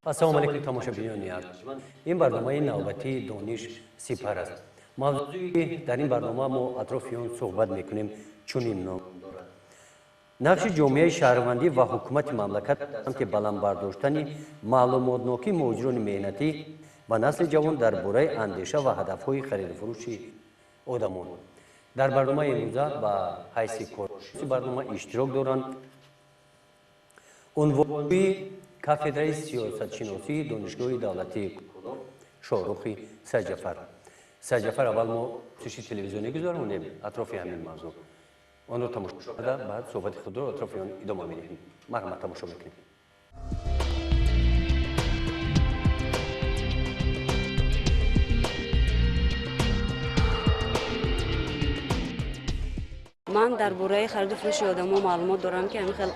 Ассалому алайкум тамошобинони арҷманд. Ин барномаи навбатии Дониш сипар аст. Мавзӯи дар ин барнома мо атрофи он суҳбат мекунем чунин ном дорад: нақши ҷомеаи шаҳрвандӣ ва ҳукумати мамлакат самти баланд бардоштани маълумотнокии муҳоҷирони меҳнатӣ ва насли ҷавон дар бораи андеша ва ҳадафҳои хариду фурӯши одамон. Дар барномаи имрӯза ба ҳайси коршиноси барнома иштирок доранд унвони кафедраи сиёсатшиносии Донишгоҳи давлатии Шоҳрухи Сайҷафар. Сайҷафар, аввал мо пурсиши телевизионӣ гузаронем атрофи ҳамин мавзӯъ, онро тамошо карда, баъд суҳбати худро атрофи он идома медиҳем. Марҳамат, тамошо мекунем. Ман дар бораи хариду фурӯши одамо маълумот дорам, ки ҳамин хел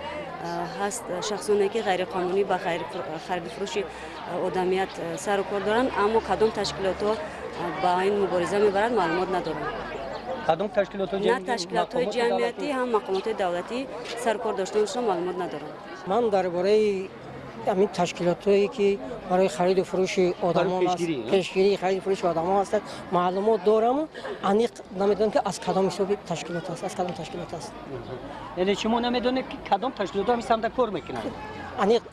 ҳаст шахсоне, ки ғайриқонунӣ ба хариду фурӯши одамият сару кор доранд, аммо кадом ташкилотҳо ба ин мубориза мебаранд, маълумот надорам. Кадом ташкилотҳо? На ташкилотҳои ҷамъиятӣ, ҳам мақомотҳои давлатӣ сару кор доштанашро маълумот надорам. Ман дар бораи ҳамин ташкилотҳое, ки барои хариду фурӯши одамон, пешгирии хариду фурӯши одамон ҳастанд, маълумот дорам, аниқ намедонам, ки аз кадом ҳисоби ташкилот аст, аз кадом ташкилот аст. Яъне шумо намедонед, ки кадом ташкилотҳо ҳамин самта кор мекунанд?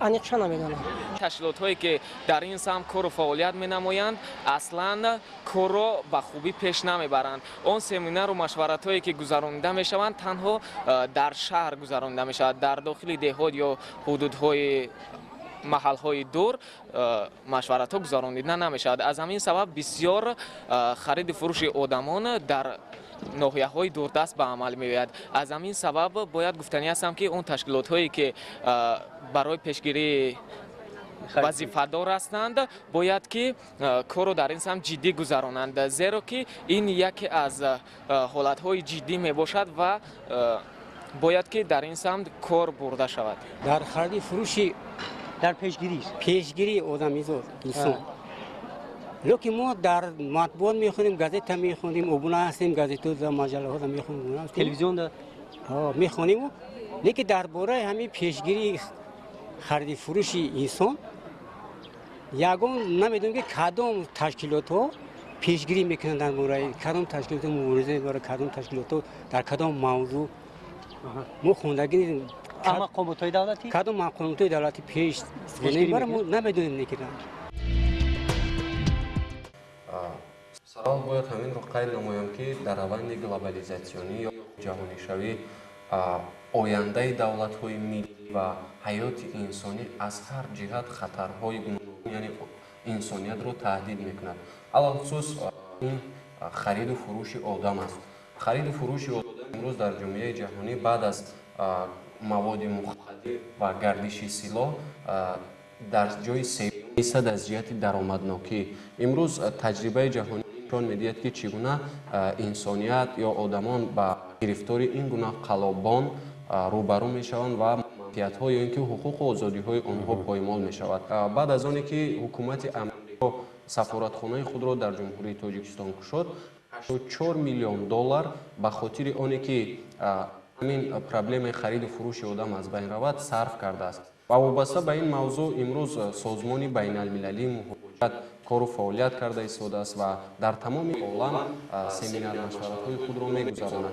Аниқша намедонам. Ташкилотҳое, ки дар ин самт кору фаъолият менамоянд, аслан корро ба хубӣ пеш намебаранд. Он семинару машваратҳое, ки гузаронида мешаванд, танҳо дар шаҳр гузаронида мешавад. Дар дохили деҳот ё ҳудудҳои маҳалҳои дур машваратҳо гузаронида намешавад. Аз ҳамин сабаб бисёр хариду фурӯши одамон дар ноҳияҳои дурдаст ба амал меояд. Аз ҳамин сабаб бояд гуфтанӣ ҳастам, ки он ташкилотҳое, ки барои пешгирӣ вазифадор ҳастанд, бояд ки корро дар ин самт ҷиддӣ гузаронанд, зеро ки ин яке аз ҳолатҳои ҷиддӣ мебошад ва бояд ки дар ин самт кор бурда шавад. Дар хариди фурӯши дар пешгирӣ пешгирии одамизод инсон, лекин мо дар матбуот мехонем, газета мехонем, обуна ҳастем, газетао, маҷаллаҳо мехонем. Телевизионда? Мехонем, лекин дар бораи ҳамин пешгирии хариди фурӯши инсон ягон намедонем, ки кадом ташкилотҳо пешгирӣ мекунанд, дар бораи кадом ташкилотҳо мубориза мебаранд, кадом ташкилотҳо дар кадом мавзӯъ мо хондагӣ. Мақомотҳои давлатӣ? Кадом мақомотҳои давлатӣ пеш мо намедонем некиранд. Савол, бояд ҳаминро қайд намоям, ки дар раванди глобализатсионӣ ё ҷаҳонишавӣ ояндаи давлатҳои миллӣ ва ҳаёти инсонӣ аз ҳар ҷиҳат хатарҳои гуногун, яъне инсониятро таҳдид мекунад. Алалхусус ин хариду фурӯши одам аст. Хариду фурӯши одам имрӯз дар ҷомеаи ҷаҳонӣ баъд аз маводи мухаддир ва гардиши силоҳ дар ҷои сеюм меистад аз ҷиҳати даромаднокӣ. Имрӯз таҷрибаи ҷаҳонӣ нишон медиҳад, ки чӣ гуна инсоният ё одамон ба гирифтори ин гуна қаллобон рӯбарӯ мешаванд ва манфиатҳо ё ин ки ҳуқуқу озодиҳои онҳо поймол мешавад. Баъд аз оне ки ҳукумати Амрико сафоратхонаи худро дар Ҷумҳурии Тоҷикистон кушод, 4 миллион доллар ба хотири оне ки ҳамин проблемаи хариду фурӯши одам аз байн равад, сарф кардааст. Ва вобаста ба ин мавзӯъ имрӯз Созмони байналмилалии муҳоҷират кору фаъолият карда истодааст ва дар тамоми олам семинар машваратҳои худро мегузаронад.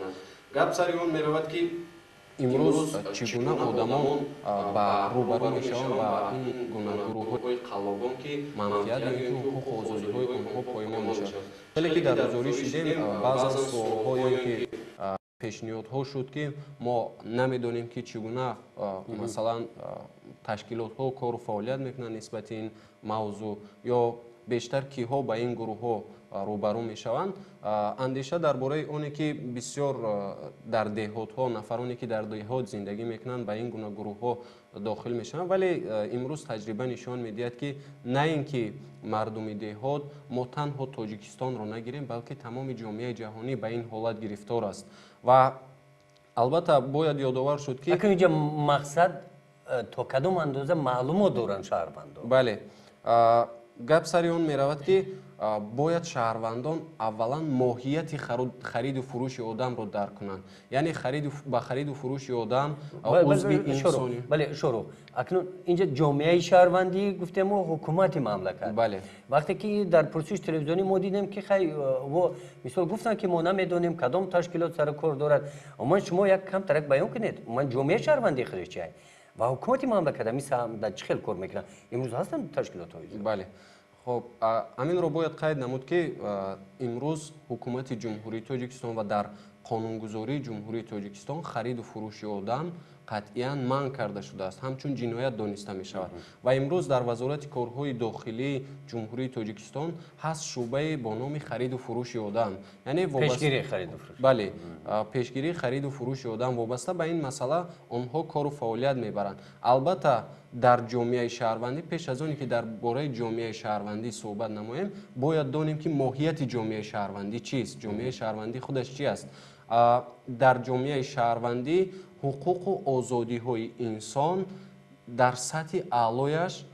Гап сари он меравад, ки имрӯз чӣ гуна одамон ба рӯбарӯ мешаванд ба ин гуна гурӯҳҳои қаллобон, ки манфиат ё ин ки ҳуқуқу озодиҳои онҳо поймол мешавад. Хеле ки дар гузориш дидем, баъзан суолҳо ё ин ки пешниҳодҳо шуд, ки мо намедонем, ки чӣ гуна, масалан, ташкилотҳо кору фаъолият мекунанд нисбати ин мавзӯъ ё бештар киҳо ба ин гурӯҳҳо рӯбарӯ мешаванд. Андеша дар бораи оне ки бисёр дар деҳотҳо нафароне, ки дар деҳот зиндагӣ мекунанд, ба ин гуна гурӯҳҳо дохил мешаванд, вале имрӯз таҷриба нишон медиҳад, ки на ин ки мардуми деҳот, мо танҳо Тоҷикистонро нагирем, балки тамоми ҷомеаи ҷаҳонӣ ба ин ҳолат гирифтор аст. Ва албатта бояд ёдовар шуд, ки Акун инҷа мақсад то кадом андоза маълумот доранд шаҳрвандон? Бале. Гап сари он меравад, ки бояд шаҳрвандон аввалан моҳияти хариду фурӯши одамро дарк кунанд, яъне ба хариду фурӯши одам узви инсонӣ. Бале, Шорух, акнун инҷа ҷомеаи шаҳрвандӣ гуфтему ҳукумати мамлакат. Вақте ки дар пурсиш телевизионӣ мо дидем, ки хай мисол гуфтанд, ки мо намедонем кадом ташкилот сару кор дорад. Умуман шумо як камтарак баён кунед, умуман ҷомеаи шаҳрвандӣ худаш чист ва ҳукумати мамлакат ҳамин саҳм дар чӣ хел кор мекунад? Имрӯз ҳастанд ташкилотҳои? Бале. Хоб, ҳаминро бояд қайд намуд, ки имрӯз ҳукумати Ҷумҳурии Тоҷикистон ва дар қонунгузории Ҷумҳурии Тоҷикистон хариду фурӯши одам қатъиян манъ карда шудааст, ҳамчун ҷиноят дониста мешавад. Ва имрӯз дар Вазорати корҳои дохилии Ҷумҳурии Тоҷикистон ҳаст шӯъбае бо номи хариду фурӯши одам, яъне бале, пешгирии хариду фурӯши одам. Вобаста ба ин масъала онҳо кору фаъолият мебаранд. Албатта, дар ҷомеаи шаҳрвандӣ, пеш аз оне ки дар бораи ҷомеаи шаҳрвандӣ суҳбат намоем, бояд донем, ки моҳияти ҷомеаи шаҳрвандӣ чист, ҷомеаи шаҳрвандӣ худаш чи аст. Дар ҷомеаи шаҳрвандӣ ҳуқуқу озодиҳои инсон дар сатҳи аълояш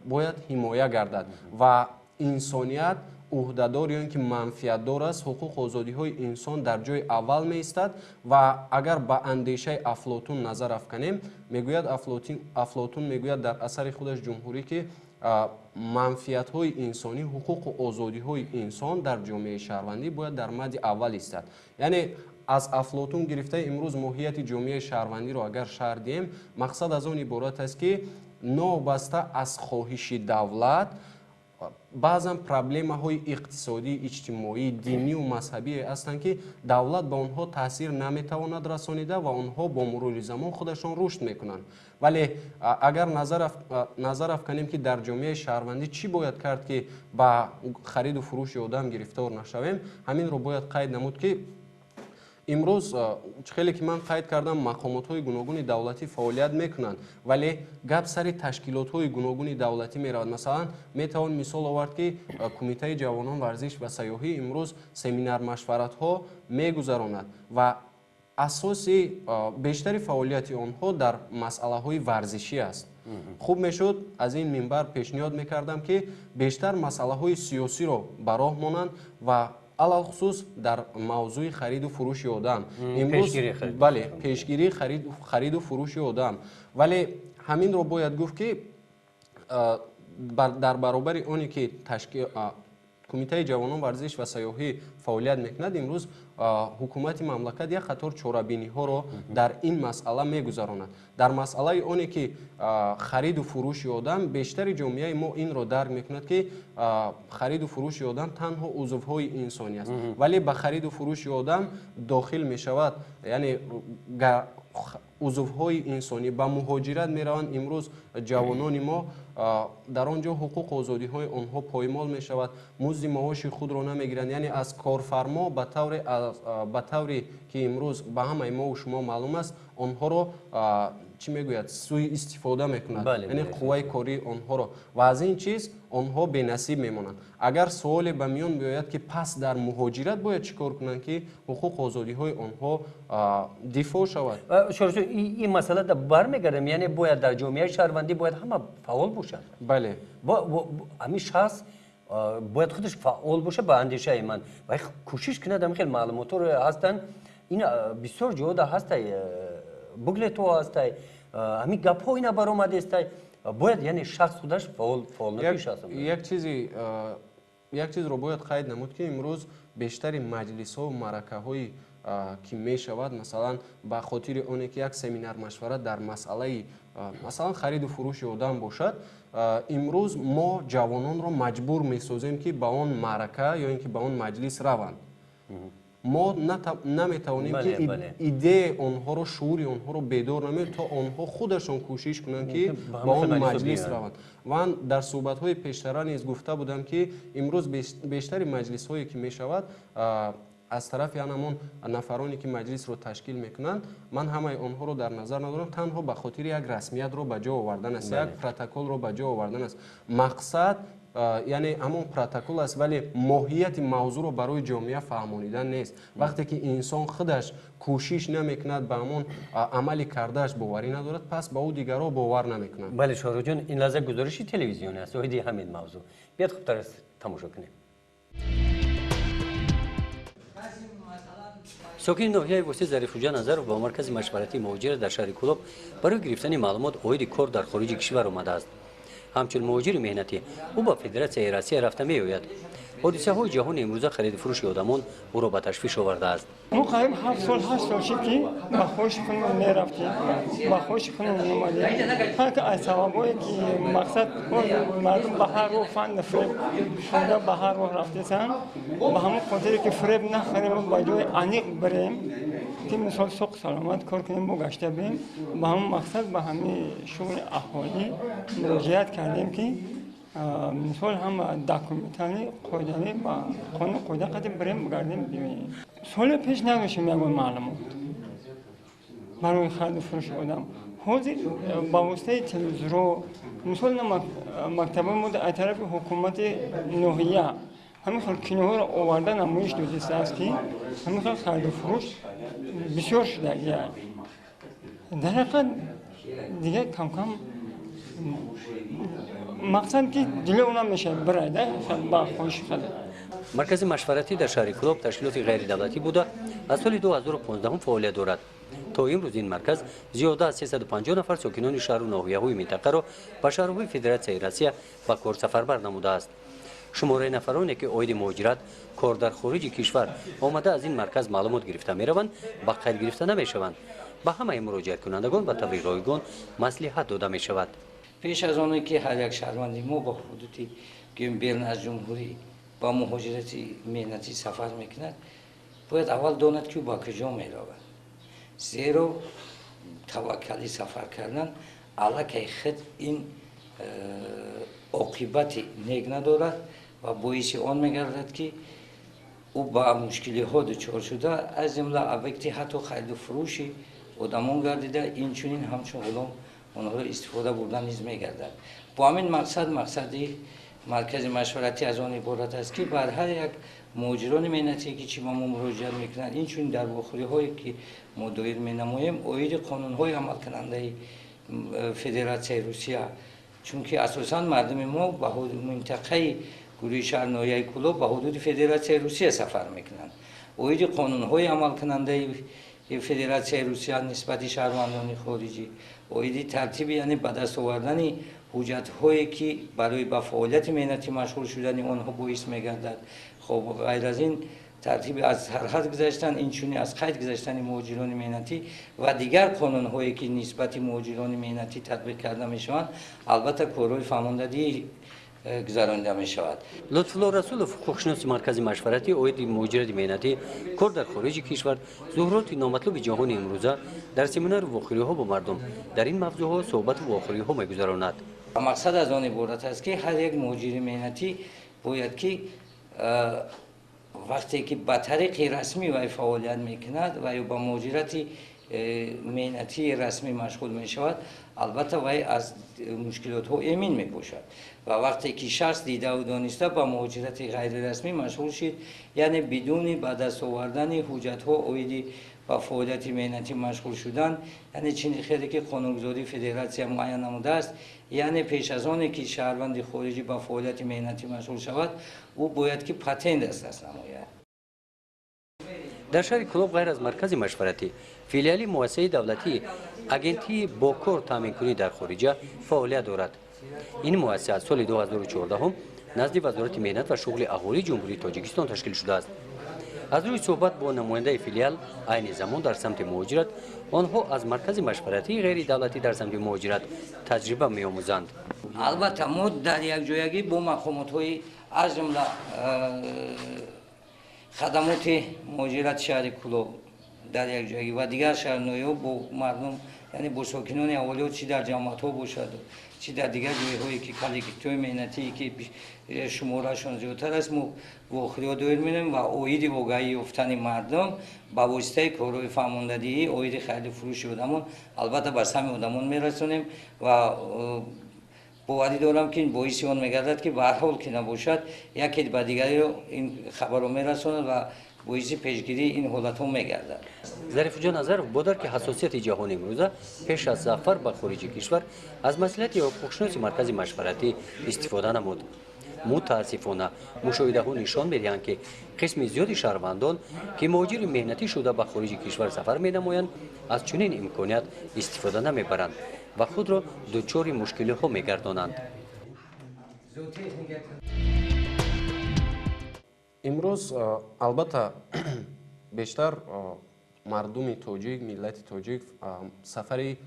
бояд ҳимоя гардад ва инсоният ӯҳдадор ё ин ки манфиатдор аст. Ҳуқуқу озодиҳои инсон дар ҷои аввал меистад. Ва агар ба андешаи Афлотун назар афканем, мегӯяд Афлотун, мегӯяд дар асари худаш «Ҷумҳурӣ», ки манфиатҳои инсонӣ, ҳуқуқу озодиҳои инсон дар ҷомеаи шаҳрвандӣ бояд дар мадди аввал истад. Яъне аз Афлотун гирифта имрӯз моҳияти ҷомеаи шаҳрвандиро агар шарҳ диҳем, мақсад аз он иборат аст, ки новобаста аз хоҳиши давлат баъзан проблемаҳои иқтисодӣ, иҷтимоӣ, динию мазҳабие ҳастанд, ки давлат ба онҳо таъсир наметавонад расонида ва онҳо бо мурури замон худашон рушд мекунанд. Вале агар назар афканем, ки дар ҷомеаи шаҳрвандӣ чӣ бояд кард, ки ба хариду фурӯши одам гирифтор нашавем, ҳаминро бояд қайд намуд, ки имрӯз, хеле ки ман қайд кардам, мақомотҳои гуногуни давлатӣ фаъолият мекунанд, вале гап сари ташкилотҳои гуногуни давлатӣ меравад. Масалан, метавон мисол овард, ки Кумитаи ҷавонон, варзиш ва сайёҳӣ имрӯз семинар машваратҳо мегузаронад ва асоси бештари фаъолияти онҳо дар масъалаҳои варзишӣ аст. Хуб мешуд, аз ин минбар пешниҳод мекардам, ки бештар масъалаҳои сиёсиро ба роҳ монанд ва алалхусус дар мавзӯи хариду фурӯши одам. Имрӯз, бале, пешгирии хариду фурӯши одам. Вале ҳаминро бояд гуфт, ки дар баробари оне ки Кумитаи ҷавонон, варзиш ва сайёҳӣ фаъолият мекунад, имрӯз ҳукумати мамлакат як қатор чорабиниҳоро дар ин масъала мегузаронад. Дар масъалаи оне ки хариду фурӯши одам, бештари ҷомеаи мо инро дарк мекунад, ки хариду фурӯши одам танҳо узвҳои инсонӣ аст, вале ба хариду фурӯши одам дохил мешавад, яъне узвҳои инсонӣ ба муҳоҷират мераванд. Имрӯз ҷавонони мо дар он ҷо ҳуқуқу озодиҳои онҳо поймол мешавад, музди маоши худро намегиранд, яъне аз корфармо ба тавре ки имрӯз ба ҳамаи мову шумо маълум аст, онҳоро, чӣ мегӯяд, суистифода мекунад, яъне қувваи кории онҳоро, ва аз ин чиз онҳо бенасиб мемонанд. Агар суоле ба миён биёяд, ки пас дар муҳоҷират бояд чӣ кор кунанд, ки ҳуқуқу озодиҳои онҳо дифоъ шавад? Ин масъала бармегардем, яъне бояд дар ҷомеаи шаҳрвандӣ бояд ҳама фаъол бошанд. Ҳамин шахс бояд худаш фаъол бошад, ба андешаи ман, ва кӯшиш кунад. Ҳамин хел маълумотҳоро ҳастанд, ин бисёр ҷода ҳастай, буклетҳо ҳастай, ҳамин гапҳо ина баромадестай. Бояд, яъне, шахс худаш фаъолнокӣ шахс. Як чизро бояд қайд намуд, ки имрӯз бештари маҷлисҳо, маъракаҳои ки мешавад, масалан, ба хотири оне ки як семинар машварат дар масъалаи, масалан, хариду фурӯши одам бошад, имрӯз мо ҷавононро маҷбур месозем, ки ба он маърака ё ин ки ба он маҷлис раванд. Мо наметавонем, ки идеяи онҳоро, шуури онҳоро бедор намоем, то онҳо худашон кӯшиш кунанд, ки ба он маҷлис раванд. Ман дар суҳбатҳои пештара низ гуфта будам, ки имрӯз бештари маҷлисҳое ки мешавад, аз тарафи ҳамон нафароне ки маҷлисро ташкил мекунанд, ман ҳамаи онҳоро дар назар надорам, танҳо ба хотири як расмиятро ба ҷо овардан аст, як протоколро ба ҷо овардан аст. Мақсад Яъне ҳамон протокол аст, вале моҳияти мавзӯъро барои ҷомеа фаҳмонидан нест. Вақте ки инсон худаш кӯшиш намекунад, ба ҳамон амали кардааш боварӣ надорад, пас ба ӯ дигарҳо бовар намекунанд. Бале, Шоҳруҷон, ин лаҳза гузориши телевизионӣ аст оиди ҳамин мавзӯъ. Биёд, хубтар аст тамошо кунем. Сокини ноҳияи Восеъ Зарифуҷа Назаров ба маркази машваратии муҳоҷират дар шаҳри Кӯлоб барои гирифтани маълумот оиди кор дар хориҷи кишвар омадааст. Ҳамчун муҳоҷири меҳнатӣ ӯ ба Федератсияи Россия рафта меояд. Ҳодисаҳои ҷаҳони имрӯза, хариду фурӯши одамон ӯро ба ташвиш овардааст. Мо қариб 7 сол, 8 сол шид, ки ба хоҳиши худмон мерафтем, ба хоҳиши худмон меомадем. Ҳар аз сабабое ки мақсад мардум ба ҳар роҳ фанду фиреб хӯрда, ба ҳар роҳ рафтесанд. Ба ҳамон хотире ки фиреб нахӯрем, ба ҷои аниқ бирем, ки мисол соқ саломат кор кунем, мо гашта бием. Ба ҳамон мақсад ба ҳамин шуғли аҳолӣ муроҷиат кардем, ки мисол ҳама документалӣ, қоидавӣ, ба қонун қоида қадим бирем, бигардем, биёем. Соли пеш надоштем ягон маълумот барои хариду фурӯши одам. Ҳозир ба воситаи телевизорҳо, мисол, мактабҳои мо аз тарафи ҳукумати ноҳия ҳамин хел киноҳоро оварда намоиш додистааст, ки ҳамин хел хариду фурӯш бисёр шудагия. Дар ҳақиқат, дигар камкам мақсад ки дили онам мешавад бирайда ба хоҳиши худа. Маркази машваратӣ дар шаҳри Кӯлоб ташкилоти ғайридавлатӣ буда, аз соли 2015 фаъолият дорад. То имрӯз ин марказ зиёда аз 350 нафар сокинони шаҳру ноҳияҳои минтақаро ба шаҳрҳои Федератсияи Россия ба кор сафарбар намудааст. Шумораи нафароне, ки оиди муҳоҷират, кор дар хориҷи кишвар омада, аз ин марказ маълумот гирифта мераванд, ба қайд гирифта намешаванд. Ба ҳамаи муроҷиаткунандагон ба таври ройгон маслиҳат дода мешавад. Пеш аз оне ки ҳар як шаҳрванди мо ба ҳудуди, гӯем, берун аз ҷумҳурӣ ба муҳоҷирати меҳнатӣ сафар мекунад, бояд аввал донад, ки ӯ ба куҷо меравад, зеро таваккалӣ сафар кардан аллакай худ ин оқибати нек надорад ва боиси он мегардад, ки ӯ ба мушкилиҳо дучор шуда, аз ҷумла объекти ҳатто хариду фурӯши одамон гардида, инчунин ҳамчун ғулом онҳоро истифода бурдан низ мегардад. Бо ҳамин мақсад, мақсади маркази машваратӣ аз он иборат аст, ки бар ҳар як муҳоҷирони меҳнатие, ки чӣ ба мо муроҷиат мекунанд, инчунин дар вохӯриҳое, ки мо доир менамоем, оиди қонунҳои амалкунандаи Федератсияи Русия, чунки асосан мардуми мо ба минтақаи гурӯҳи шаҳр ноҳияи Кӯлоб ба ҳудуди Федератсияи Русия сафар мекунанд, оиди қонунҳои амалкунандаи Федератсияи Русия нисбати шаҳрвандони хориҷӣ, оиди тартиби, яъне ба даст овардани ҳуҷҷатҳое, ки барои ба фаъолияти меҳнатӣ машғул шудани онҳо боис мегардад. Хоб, ғайр аз ин, тартиби аз сарҳад гузаштан, инчунин аз қайд гузаштани муҳоҷирони меҳнатӣ ва дигар қонунҳое, ки нисбати муҳоҷирони меҳнатӣ татбиқ карда мешаванд, албатта корҳои фаҳмондадӣ гузаронида мешавад. Лутфулло Расулов, ҳуқуқшиноси маркази машваратӣ, оиди муҳоҷирати меҳнатӣ, кор дар хориҷи кишвар, зуҳуроти номатлуби ҷаҳони имрӯза дар семинару вохӯриҳо бо мардум дар ин мавзӯъҳо суҳбату вохӯриҳо мегузаронад. Мақсад аз он иборат аст, ки ҳар як муҳоҷири меҳнатӣ бояд ки вақте ки ба тариқи расмӣ вай фаъолият мекунад ва ё ба муҳоҷирати меҳнатии расмӣ машғул мешавад, албатта вай аз мушкилотҳо эмин мебошад. Ва вақте ки шахс дидаву дониста ба муҳоҷирати ғайрирасмӣ машғул шид, яъне бидуни ба даст овардани ҳуҷҷатҳо оиди ба фаъолияти меҳнатӣ машғул шудан, яъне чизи хеле ки қонунгузории федератсия муайян намудааст, яъне пеш аз оне ки шаҳрванди хориҷӣ ба фаъолияти меҳнатӣ машғул шавад, ӯ бояд ки патент дастрас намояд. Дар шаҳри Кӯлоб ғайр аз маркази машваратӣ филиали муассисаи давлатии агентии бо кор таъминкунӣ дар хориҷа фаъолият дорад. Ин муассиса аз соли 2014 назди Вазорати меҳнат ва шуғли аҳолии Ҷумҳурии Тоҷикистон ташкил шудааст. Аз рӯи суҳбат бо намояндаи филиал, айни замон дар самти муҳоҷират онҳо аз маркази машваратии ғайридавлатӣ дар самти муҳоҷират таҷриба меомӯзанд. Албатта, мо дар якҷоягӣ бо мақомотҳои, аз ҷумла хадамоти муҳоҷирати шаҳри Кӯлоб, дар якҷоягӣ ва дигар шаҳрноиҳо бо мардум, яъне бо сокинони аввалиёт, чӣ дар ҷамоатҳо бошад, чӣ дар дигар ҷойҳое, ки коллективҳои меҳнатие, ки шуморашон зиёдтар аст, мо вохӯриҳо доир менамоем ва оиди огаҳӣ ёфтани мардум ба воситаи корҳои фаҳмондадиҳӣ оиди хариду фурӯши одамон албатта ба сами одамон мерасонем ва Боварӣ дорам, ки ин боиси он мегардад, ки ба ҳар ҳол ки набошад, яке ба дигареро ин хабарро мерасонад ва боиси пешгирии ин ҳолатҳо мегардад. Зарифҷон Назаров бо дарки ҳассосияти ҷаҳони имрӯза пеш аз сафар ба хориҷи кишвар аз маслиҳати ҳуқуқшиноси маркази машваратӣ истифода намуд. Мутаассифона, мушоҳидаҳо нишон медиҳанд, ки қисми зиёди шаҳрвандон, ки муҳоҷири меҳнатӣ шуда ба хориҷи кишвар сафар менамоянд, аз чунин имконият истифода намебаранд ва худро дучори мушкилиҳо мегардонанд. Имрӯз, албатта, бештар мардуми тоҷик, миллати тоҷик сафари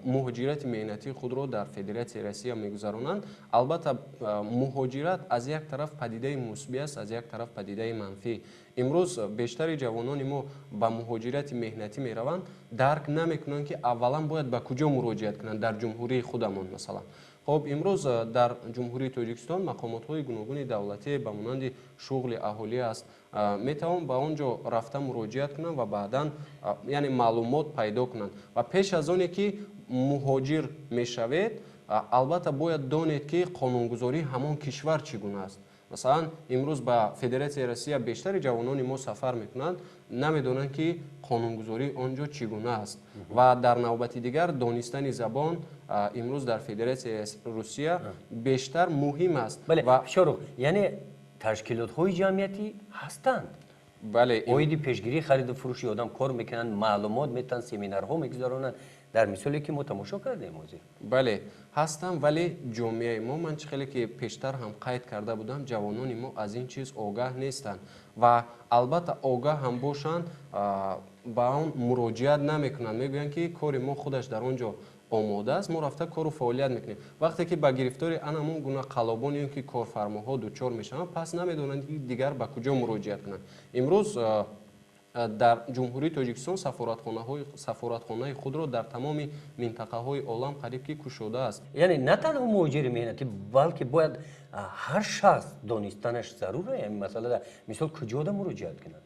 муҳоҷирати меҳнатии худро дар Федератсияи Россия мегузаронанд. Албатта, муҳоҷират аз як тараф падидаи мусбӣ аст, аз як тараф падидаи манфӣ. Имрӯз бештари ҷавонони мо ба муҳоҷирати меҳнатӣ мераванд, дарк намекунанд, ки аввалан бояд ба куҷо муроҷиат кунанд дар ҷумҳурии худамон, масалан. Хоб, имрӯз дар Ҷумҳурии Тоҷикистон мақомотҳои гуногуни давлатӣ ба монанди шуғли аҳолӣ аст, метавон ба он ҷо рафта муроҷиат кунанд ва баъдан, яъне, маълумот пайдо кунанд. Ва пеш аз оне ки муҳоҷир мешавед, албатта, бояд донед, ки қонунгузории ҳамон кишвар чӣ гуна аст. Масалан, имрӯз ба Федератсияи Россия бештари ҷавонони мо сафар мекунанд, намедонанд, ки қонунгузории он ҷо чӣ гуна аст. Ва дар навбати дигар донистани забон имрӯз дар Федератсияи Русия бештар муҳим аст. Бале, Шорух, яъне ташкилотҳои ҷамъиятӣ ҳастанд, бале, оиди пешгирии хариду фурӯши одам кор мекунанд, маълумот метаҳанд, семинарҳо мегузаронанд, дар мисоле ки мо тамошо кардем ҳозир. Бале, ҳастам, вале ҷомеаи мо, ман чӣ хеле ки пештар ҳам қайд карда будам, ҷавонони мо аз ин чиз огаҳ нестанд ва албатта, огаҳ ҳам бошанд, ба он муроҷиат намекунанд. Мегӯянд, ки кори мо худаш дар он ҷо омода аст, мо рафта кору фаъолият мекунем. Вақте ки ба гирифтори ан ҳамон гуна қаллобон ё ки корфармоҳо дучор мешаванд, пас намедонанд, ки дигар ба куҷо муроҷиат кунанд. Имрӯз дар Ҷумҳурии Тоҷикистон сафоратхонаи худро дар тамоми минтақаҳои олам қариб ки кушодааст. Яъне на танҳо муҳоҷири меҳнатӣ, балки бояд ҳар шахс донистанаш зарур ин масъалада, мисол, куҷода муроҷиат кунад.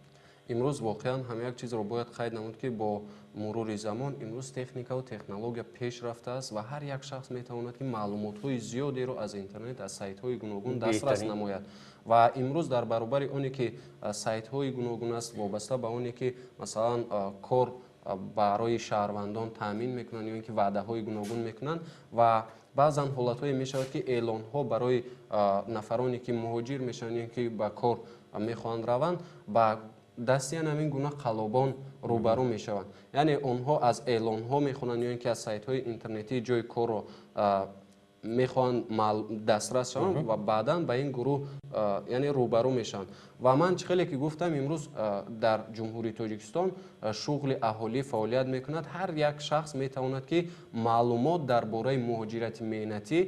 Имрӯз воқеан ҳам як чизро бояд қайд намуд, ки бо мурури замон имрӯз техникаву технология пеш рафтааст ва ҳар як шахс метавонад, ки маълумотҳои зиёдеро аз интернет, аз сайтҳои гуногун дастрас намояд. Ва имрӯз дар баробари оне ки сайтҳои гуногун аст, вобаста ба оне ки, масалан, кор барои шаҳрвандон таъмин мекунанд ё ин ки ваъдаҳои гуногун мекунанд, ва баъзан ҳолатҳое мешавад, ки эълонҳо барои нафароне ки муҳоҷир мешаванд ё ин ки ба кор мехоҳанд раванд, ба дасти ҳамин гуна қаллобон рӯбарӯ мешаванд. Яъне онҳо аз эълонҳо мехонанд ё ин ки аз сайтҳои интернетии ҷои корро мехоҳанд дастрас шаванд ва баъдан ба ин гурӯҳ, яъне, рӯбарӯ мешаванд. Ва ман чӣ хеле ки гуфтам, имрӯз дар Ҷумҳурии Тоҷикистон шуғли аҳолӣ фаъолият мекунад. Ҳар як шахс метавонад, ки маълумот дар бораи муҳоҷирати меҳнатӣ,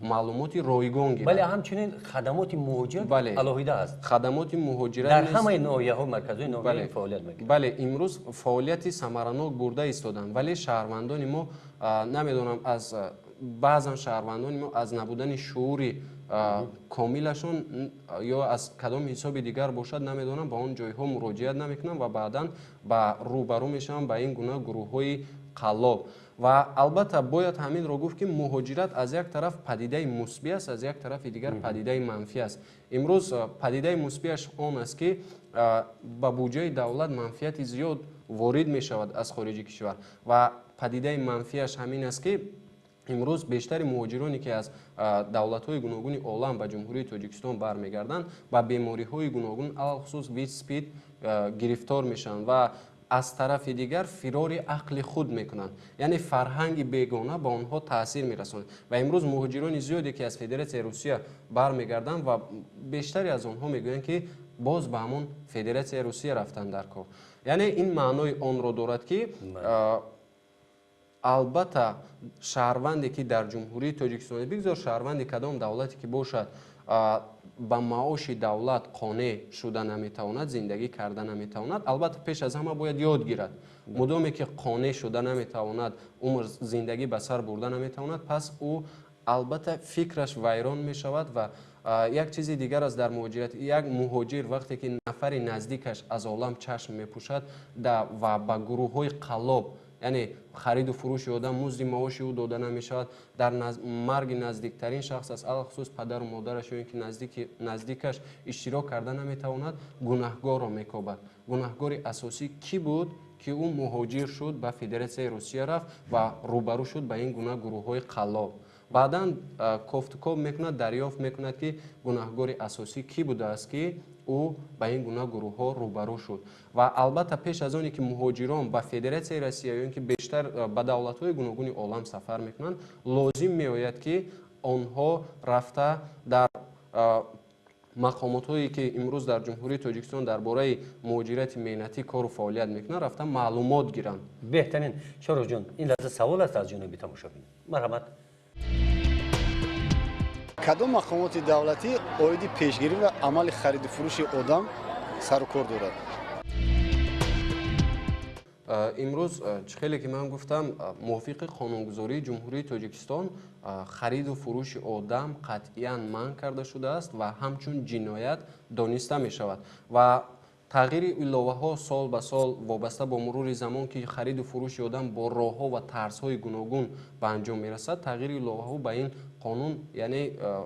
маълумоти ройгон гирад. Бале, ҳамчунин хадамоти муҳоҷират алоҳида аст. Хадамоти муҳоҷират дар ҳамаи ноҳияҳо, марказҳои ноҳия фаъолият мекунад. Бале, имрӯз фаъолияти самаранок бурда истоданд, вале шаҳрвандони мо, намедонам, аз баъзан шаҳрвандони мо аз набудани шуури комилашон ё аз кадом ҳисоби дигар бошад, намедонам, ба он ҷойҳо муроҷиат намекунанд ва баъдан ба рӯбарӯ мешаванд ба ин гуна гурӯҳҳои қаллоб. Ва албатта, бояд ҳаминро гуфт, ки муҳоҷират аз як тараф падидаи мусбӣ аст, аз як тарафи дигар падидаи манфӣ аст. Имрӯз падидаи мусбиаш он аст, ки ба буҷаи давлат манфиати зиёд ворид мешавад аз хориҷи кишвар, ва падидаи манфиаш ҳамин аст, ки имрӯз бештари муҳоҷироне, ки аз давлатҳои гуногуни олам ба Ҷумҳурии Тоҷикистон бармегарданд, ба бемориҳои гуногун, алалхусус ВИЧ, СПИД гирифтор мешаванд ва аз тарафи дигар фирори ақли худ мекунанд, яъне фарҳанги бегона ба онҳо таъсир мерасонад. Ва имрӯз муҳоҷирони зиёде, ки аз Федератсияи Русия бармегарданд, ва бештаре аз онҳо мегӯянд, ки боз ба ҳамон Федератсияи Русия рафтанд дар кор. Яъне ин маънои онро дорад, ки албатта, шаҳрванде, ки дар Ҷумҳурии Тоҷикистон, бигзор шаҳрванди кадом давлате ки бошад, ба маоши давлат қонеъ шуда наметавонад, зиндагӣ карда наметавонад, албатта, пеш аз ҳама бояд ёд гирад. Мудоме ки қонеъ шуда наметавонад, умр зиндагӣ ба сар бурда наметавонад, пас ӯ албатта фикраш вайрон мешавад. Ва як чизи дигар аст дар муҳоҷират: як муҳоҷир вақте ки нафари наздикаш аз олам чашм мепӯшад ва ба гурӯҳҳои қаллоб Яъне хариду фурӯши одам, музди маоши ӯ дода намешавад, дар марги наздиктарин шахс аст, алахусус падару модараш ё ин ки наздикаш иштирок карда наметавонад, гунаҳгорро мекобад. Гунаҳгори асосӣ кӣ буд ки ӯ муҳоҷир шуд, ба Федератсияи Русия рафт ва рӯбарӯ шуд ба ин гуна гурӯҳҳои қаллоб. Баъдан кофтукоб мекунад, дарёфт мекунад ки гунаҳгори асосӣ кӣ будааст ки ӯ ба ин гуна гурӯҳҳо рӯбарӯ шуд. Ва албатта пеш аз оне ки муҳоҷирон ба Федератсияи Россия ё ин ки бештар ба давлатҳои гуногуни олам сафар мекунанд, лозим меояд ки онҳо рафта дар мақомотҳое ки имрӯз дар Ҷумҳурии Тоҷикистон дар бораи муҳоҷирати меҳнатӣ кору фаъолият мекунанд, рафта маълумот гиранд. Беҳтарин. Шоҳрухҷон, ин лаҳза савол аст аз ҷониби тамошобин. Марҳамат. Кадом мақомоти давлатӣ оиди пешгирӣ ва амали хариду фурӯши одам сару кор дорад? Имрӯз чӣ хеле ки ман гуфтам, мувофиқи қонунгузории Ҷумҳурии Тоҷикистон хариду фурӯши одам қатъиян манъ карда шудааст ва ҳамчун ҷиноят дониста мешавад. Ва тағйири иловаҳо сол ба сол вобаста бо мурури замон ки хариду фурӯши одам бо роҳҳо ва тарзҳои гуногун ба анҷом мерасад, тағйири иловаҳо ба ин қонун яъне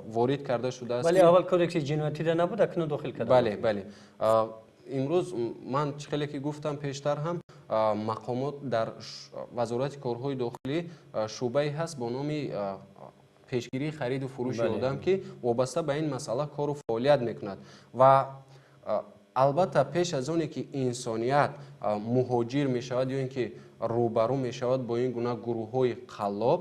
ворид карда шудааст. Бале, аввал кодекси ҷиноятида набуд, акнун дохил карда. Бале, бале. Имрӯз ман чӣ хеле ки гуфтам пештар ҳам, мақомот дар Вазорати корҳои дохилӣ шӯъбае ҳаст бо номи пешгирии хариду фурӯши одам ки вобаста ба ин масъала кору фаъолият мекунад. Ва албатта пеш аз оне ки инсоният муҳоҷир мешавад ё ин ки рӯбарӯ мешавад бо ин гуна гурӯҳҳои қаллоб,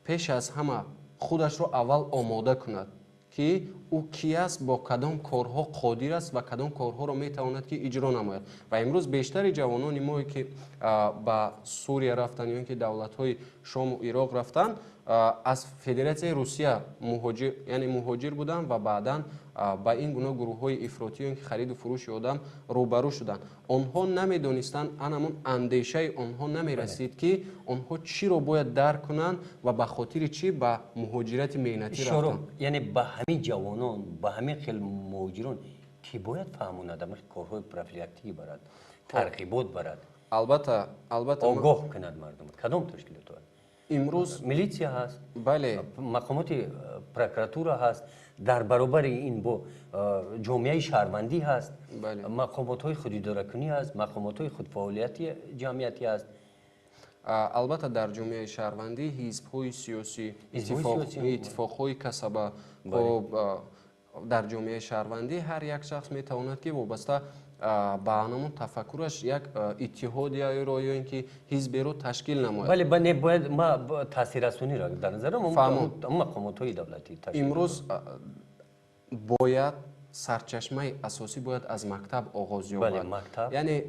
пеш аз ҳама худашро аввал омода кунад ки ӯ ки аст, бо кадом корҳо қодир аст ва кадом корҳоро метавонад ки иҷро намояд. Ва имрӯз бештари ҷавонони мо ки ба Сурия рафтанд ё ин ки давлатҳои Шому Ироқ рафтанд, аз Федератсияи Русия яъне муҳоҷир буданд ва баъдан ба ин гуна гурӯҳҳои ифротӣ ё ин ки хариду фурӯши одам рӯбарӯ шуданд. Онҳо намедонистанд, анамон андешаи онҳо намерасид ки онҳо чиро бояд дарк кунанд ва ба хотири чӣ ба муҳоҷирати меҳнатӣ рафтанд. Яъне ба ҳамин ҷавонон, ба ҳамин хел муҳоҷирон ки бояд фаҳмонад, ҳамин корҳои профилактикӣ барад, тарғибот барад, албатта, албатта огоҳ кунад мардум. Кадом ташкилотҳо? Имрӯз милитсия ҳаст, бале, мақомоти прокуратура ҳаст, дар баробари ин бо ҷомеаи шаҳрвандӣ ҳаст, мақомотҳои худидоракунӣ ҳаст, мақомотҳои худфаъолияти ҷамъиятӣ ҳаст. Албатта дар ҷомеаи шаҳрвандӣ ҳизбҳои сиёсӣ, иттифоқҳои касаба, дар ҷомеаи шаҳрвандӣ ҳар як шахс метавонад ки вобаста ба анамон тафаккураш як иттиҳодияеро ё ин ки ҳизберо ташкил намояд. Бале, не бояд ма таъсиррасониро дар назар мақомотҳои давлатӣ. Имрӯз бояд сарчашмаи асосӣ бояд аз мактаб оғоз ёбад. Яъне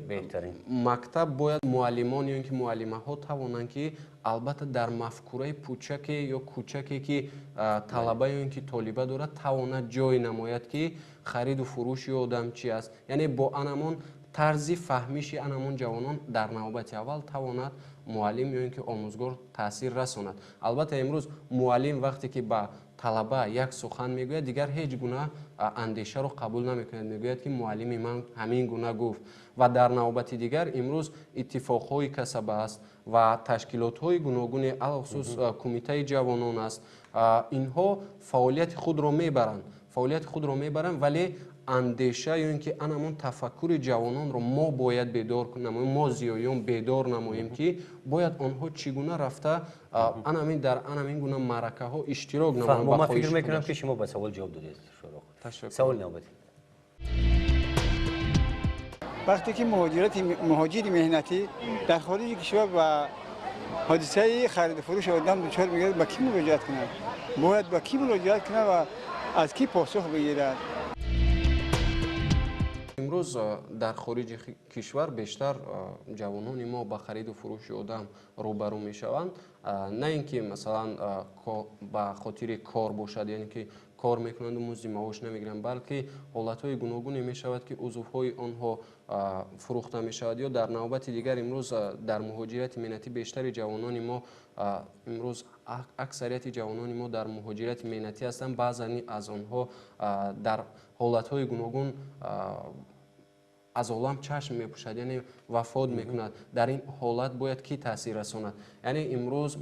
мактаб бояд муаллимон ё ин ки муаллимаҳо тавонанд ки албатта дар мафкураи пучаке ё кӯчаке ки талаба ё ин ки толиба дорад тавонад ҷой намояд ки хариду фурӯши одам чи аст. Яъне бо анамон тарзи фаҳмиши анамон ҷавонон дар навбати аввал тавонад муаллим ё ин ки омӯзгор таъсир расонад. Албатта имрӯз муаллим вақте ки ба талаба як сухан мегӯяд, дигар ҳеҷ гуна андешаро қабул намекунад, мегӯяд ки муаллими ман ҳамин гуна гуфт. Ва дар навбати дигар имрӯз иттифоқҳои касаба аст ва ташкилотҳои гуногуни, алахусус кумитаи ҷавонон аст. Инҳо фаъолияти худро мебаранд, фаъолияти худро мебаранд, вале андеша ё ин ки анамон тафаккури ҷавононро мо бояд бедор намоем, мо зиёиён бедор намоем ки бояд онҳо чӣ гуна рафта анамин дар анамин гуна маъракаҳо иштирок намоянд. Ман фикр мекунам ки шумо ба савол ҷавоб додед. Савол навбатӣ. Вақте ки муҳоҷири меҳнатӣ дар хориҷи кишвар ба ҳодисаи хариду фурӯши одам дучор мегардад, ба кӣ муроҷиат кунад? Бояд ба кӣ муроҷиат кунад ва аз кӣ посух бигирад? Имрӯз дар хориҷи кишвар бештар ҷавонони мо ба хариду фурӯши одам рӯбарӯ мешаванд. На ин ки масалан ба хотири кор бошад, яъне ки кор мекунанду музди маош намегиранд, балки ҳолатҳои гуногуне мешавад ки узвҳои онҳо фурӯхта мешавад. Ё дар навбати дигар имрӯз дар муҳоҷирати меҳнатӣ бештари ҷавонони мо имрӯз аксарияти ҷавонони мо дар муҳоҷирати меҳнатӣ ҳастанд. Баъзани аз онҳо дар ҳолатҳои гуногун Аз олам чашм мепӯшад, яъне вафот мекунад. Дар ин ҳолат бояд кӣ таъсир расонад? Яъне имрӯз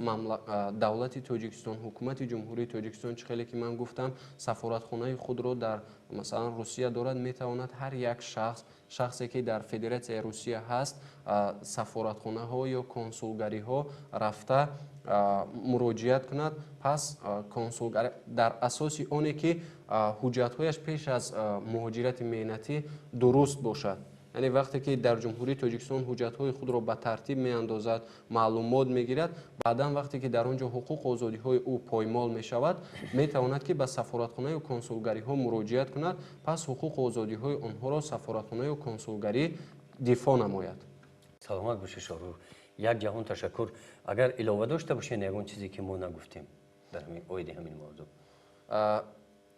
давлати Тоҷикистон, ҳукумати Ҷумҳурии Тоҷикистон, чӣ хеле ки ман гуфтам, сафоратхонаи худро дар, масалан, Русия дорад, метавонад ҳар як шахс, шахсе ки дар Федератсияи Русия ҳаст, сафоратхонаҳо ё консулгариҳо рафта муроҷиат кунад. Пас консулгарӣ дар асоси оне ки ҳуҷҷатҳояш пеш аз муҳоҷирати меҳнатӣ дуруст бошад, яъне вақте ки дар Ҷумҳурии Тоҷикистон ҳуҷҷатҳои худро ба тартиб меандозад, маълумот мегирад, баъдан вақте ки дар он ҷо ҳуқуқу озодиҳои ӯ поймол мешавад, метавонад ки ба сафоратхонаю консулгариҳо муроҷиат кунад. Пас ҳуқуқу озодиҳои онҳоро сафоратхонаю консулгарӣ дифоъ намояд. Саломат бошед, Шоҳрух, як ҷаҳон ташаккур. Агар илова дошта бошед, ягон чизе ки мо нагуфтем дар оиди ҳамин мавзӯъ.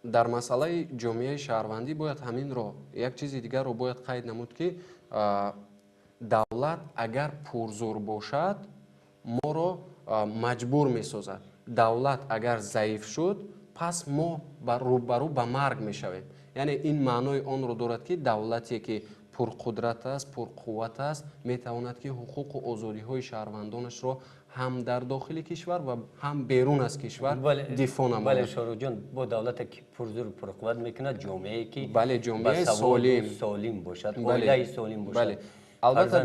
Дар масъалаи ҷомеаи шаҳрвандӣ бояд ҳаминро, як чизи дигарро бояд қайд намуд, ки давлат агар пурзур бошад, моро маҷбур месозад. Давлат агар заиф шуд, пас мо рӯбарӯ ба марг мешавем. Яъне ин маънои онро дорад, ки давлате ки пурқудрат аст, пурқувват аст, метавонад ки ҳуқуқу озодиҳои шаҳрвандонашро ҳам дар дохили кишвар ва ҳам берун аз кишвар дифоъ намояд. Бале, Шоҳрухҷон, бо давлате ки пурзур, пурқувват мекунад, ҷомеае ки бале, ҷомеаи солим солим бошад, оилаи солим бошад. Албатта,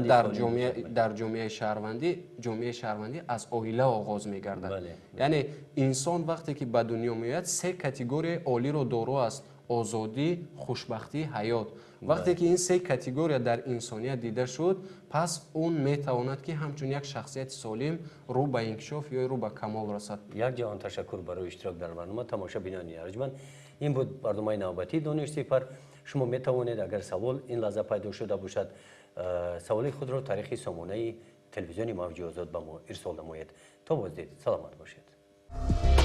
дар ҷомеаи шаҳрвандӣ аз оила оғоз мегардад. Яъне инсон вақте ки ба дунё меояд, се категорияи олиро доро аст: озодӣ, хушбахтӣ, ҳаёт. Вақте ки ин се категория дар инсоният дида шуд, пас он метавонад ки ҳамчун як шахсияти солим рӯ ба инкишоф ё рӯ ба камол расад. Як ҷаҳон ташаккур барои иштирок дар барнома. Тамошобинони арҷманд, ин буд барномаи навбатии «Дониш сипар». Шумо метавонед, агар савол ин лаҳза пайдо шуда бошад, саволи худро тариқи сомонаи телевизиони Мавҷи Озод ба мо ирсол намоед. То боздид, саломат бошед.